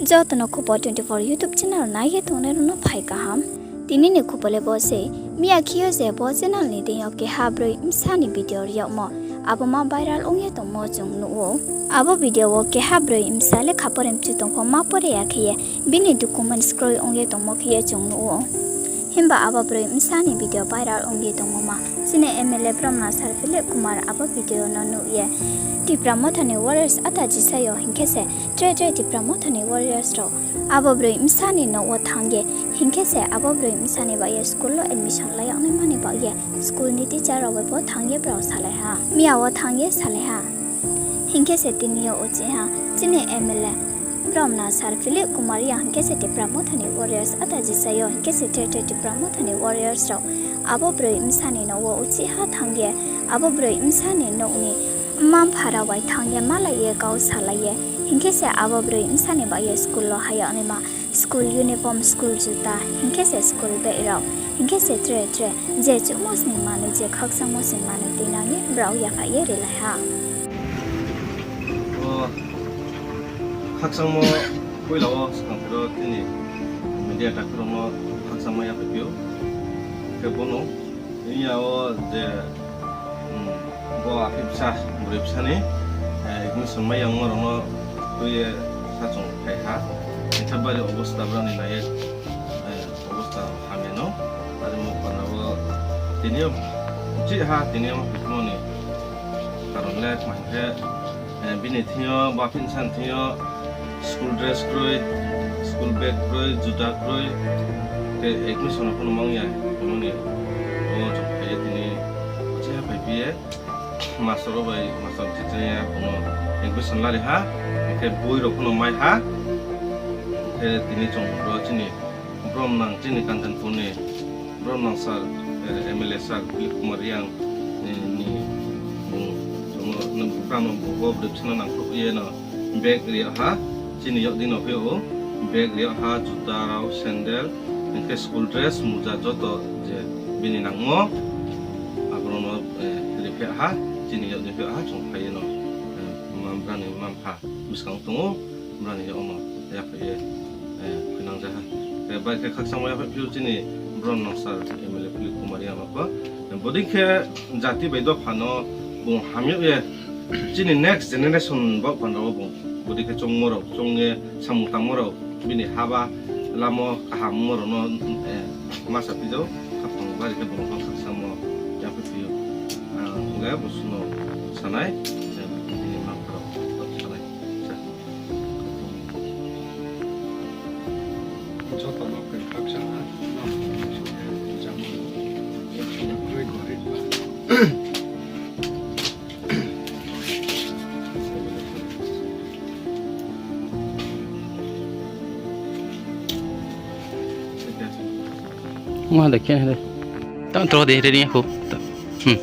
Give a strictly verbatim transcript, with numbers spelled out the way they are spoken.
Joto no Khupo twenty four YouTube channel nai ye tongnai rao no phai kaham. Tini ni khupo le bo se, miya khe yo je bo channel ni deing yo keha broi bsa ni video ri yagmo, abo ma viral ong ye tongmo chung nuh ou. Abo video wo keha broi bsa lekha pore mchu tong pho ma pore ya khe ye, bini documents kroi ong ye tongmo khe ye chung nuh ou. Himba abo broi bsa ni video viral ong ye tongmo ma, chini M L A Bromnang Sir Philip Kumar abo video no nuh ye, Tipra Motha ni warriors ata jisa yo hing khe se, tre tre Tipra Motha ni warriors rao abo broi bsa ni nouh wo thanng ye, hing khe se abo broi bsa ni baoh ye school wo admission lai yag naima ni baoh ye, school ni teacher rao bai pho thanng ye brao salai ha. Miya wo thanng ye salai ha. Hing khe se tini yo uchih ha, chini M L A Bromnang Sir Philip Kumar Reang hing khe se Tipra Motha ni warriors ata jisa yo hing khe se tre tre Tipra Motha ni warriors rao abo broi bsa ni nouh wo uchih ha thanng ye, abo broi bsa ni nouh ni mma-mpha rao bai thanng ye malai ye kau salai ye, hing khe se abo broi bsa ni baoh ye school wo hai yag naima, school uniform, school juta, hing khe se school bag rao, hing khe se tre tre, je chuhmo sning manoi, je khakchangmo sning manoi tuinang ye brao yaphaih ye rilai ha. O khakchangmo poila wo skang phai ro chini media takhu rao no khakchangmo yaphaih phi ou. Khe bono, iya wo je, bo aphih bsa, broi bsa ni, admission mai yangmo rao no tui ye sa chung phai ha. Hing khe bari obosta brao ni nai ye, obosta hamya no. Are mo panda wo tini yo uchih ha, tini yo ma phimo ni karon le kma hing khe, bini thing yo, bo aphih bsa ni thing yo school dress kroi, school bag kroi, juta kroi, khe admission no pho no mang ya, himo ni, o chung phai ye tini uchih ha phai phi ye, master rao bai, master teacher ya pho no admission lari ha, hing khe boi rao pho no mai ha, hing khe tini chung ro chini Bromnang chini Kanchanpur ni Bromnang sir, M L A sir Philip Kumar Reang ni, bung, bung, bung, bo broi bsa no nangkhruh ye no bag ri yag ha, chini yag di no phi ou, bag ri yag ha, juta rao, sandal, hing khe school dress, muja joto je bini nangmo, aboro no riphi ha, chini yag di phi ha, chung phai ye no, brao ni mma-mpha buskang tong ou, brao ni yag no yaphaih ye, khuinang ja ha. Bai khe khakchangmo yaphaih phi ou chini Bromnang sir M L A Philip Kumar Reang no pho. Bodei khe jati bai dopha no bung hamyag ye chini next generation baoh panda wo bung bodei khe choungmo rao, choung ye samung tangmo rao, bini haba lamo kaham mo rao no, ma sa phi jao, khaphang bari khe bung no pho khakchangmo yaphaih phi ou. Ang le bo suh no sanai, bini mma-mpha rao sanai. Joto no khe khakchang ha, no, jamo, kroi gorib ba. Wah, da khe, da. Tang tro de, ready ya khu. Hmm.